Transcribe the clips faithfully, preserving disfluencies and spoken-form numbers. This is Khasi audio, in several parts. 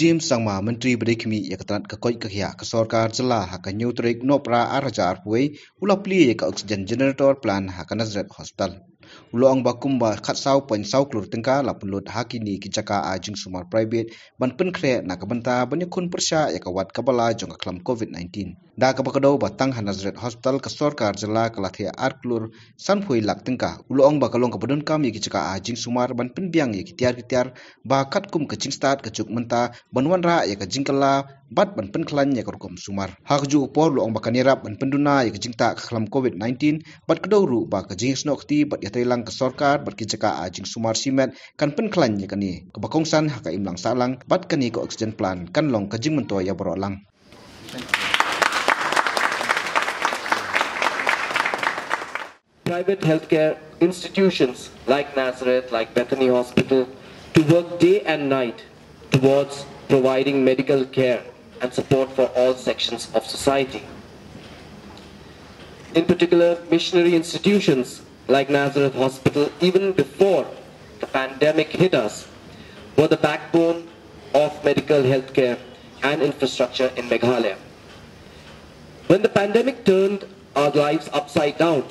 James Sangma, Myntri ba dei khmih ïa ka tnat ka koit ka khiah ka sorkar jylla, ha ka hynñiew tarik Nohprah ar hajar arphew wei, u la plie ïa ka oxygen generator plant ha ka Nazareth Hospital. U la ong ba kumba khatsaw point saw klur tyngka la pynlut ha kine ki jaka ai jingsumar private ban pynkhreh na ka bynta ban ïakhun pyrshah ïa ka wat kaba la jong ka khlam covid nineteen. Da kaba kdew ba tang ha Nazareth Hospital ka sorkar jylla ka la thiah ar klur sanphew lak tyngka. U la ong ba ka long kaba donkam ïa ki jaka ai jingsumar ban pynbiang ïa ki tiar ki tiar ba katkum ka jingstad ka juk mynta ban wanrah ïa ka jingkylla bad ban pynkhlaiñ ïa ka rukom sumar. Ha kajuh ka por u la ong ba kan ïarap ban pynduna ïa ka jingtah ka khlam covid nineteen bad kdew ruh ba ka jingïasnoh kti bad ïatreilang ka sorkar bad ki jaka ai jingsumar shimet kan pynkhlaiñ ïa kane kaba kongsan ha ka imlang sahlang bad kane ka oxygen plant kan long ka jingmyntoi ïa baroh lang. Private healthcare institutions like Nazareth, like Bethany Hospital, to work day and night towards providing medical care and support for all sections of society. In particular, missionary institutions like Nazareth Hospital, even before the pandemic hit us, were the backbone of medical healthcare and infrastructure in Meghalaya. When the pandemic turned our lives upside down,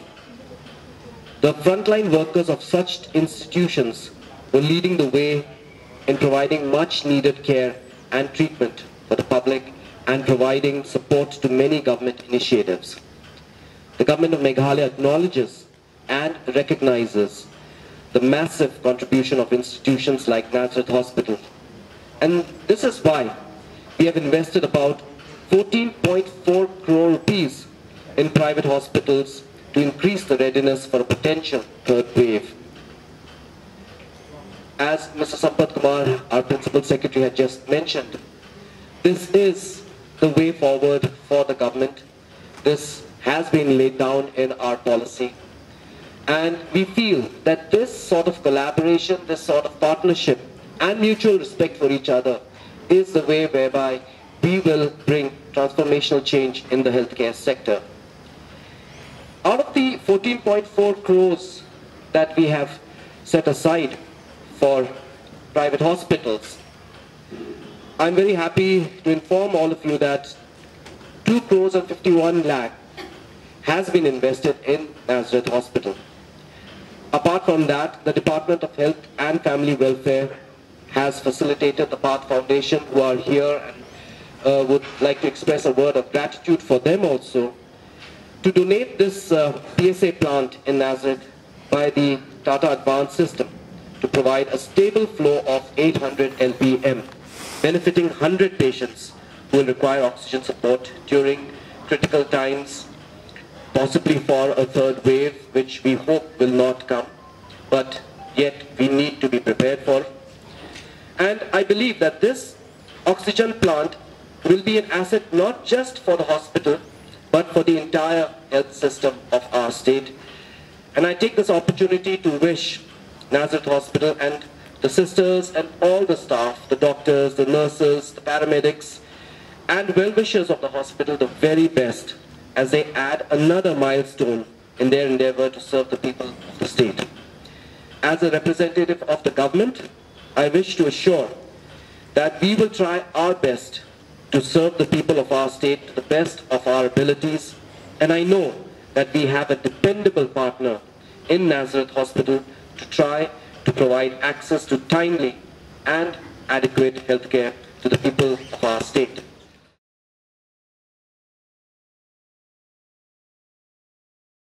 the frontline workers of such institutions were leading the way in providing much needed care and treatment for the public and providing support to many government initiatives. The government of Meghalaya acknowledges and recognizes the massive contribution of institutions like Nazareth Hospital. And this is why we have invested about fourteen point four crore rupees in private hospitals to increase the readiness for a potential third wave. As Mister Sampath Kumar, our Principal Secretary, had just mentioned, this is the way forward for the government. This has been laid down in our policy. And we feel that this sort of collaboration, this sort of partnership, and mutual respect for each other is the way whereby we will bring transformational change in the healthcare sector. Out of the fourteen point four crores that we have set aside for private hospitals, I'm very happy to inform all of you that two crores and fifty-one lakh has been invested in Nazareth Hospital. Apart from that, the Department of Health and Family Welfare has facilitated the Path Foundation, who are here and uh, would like to express a word of gratitude for them also, to donate this uh, P S A plant in Nazareth by the Tata Advance system to provide a stable flow of eight hundred L P M, benefiting one hundred patients who will require oxygen support during critical times, possibly for a third wave, which we hope will not come, but yet we need to be prepared for. And I believe that this oxygen plant will be an asset not just for the hospital, but for the entire health system of our state. And I take this opportunity to wish Nazareth Hospital and the sisters and all the staff, the doctors, the nurses, the paramedics, and well wishers of the hospital the very best as they add another milestone in their endeavor to serve the people of the state. As a representative of the government, I wish to assure that we will try our best to serve the people of our state to the best of our abilities, and I know that we have a dependable partner in Nazareth Hospital to try to provide access to timely and adequate healthcare to the people of our state.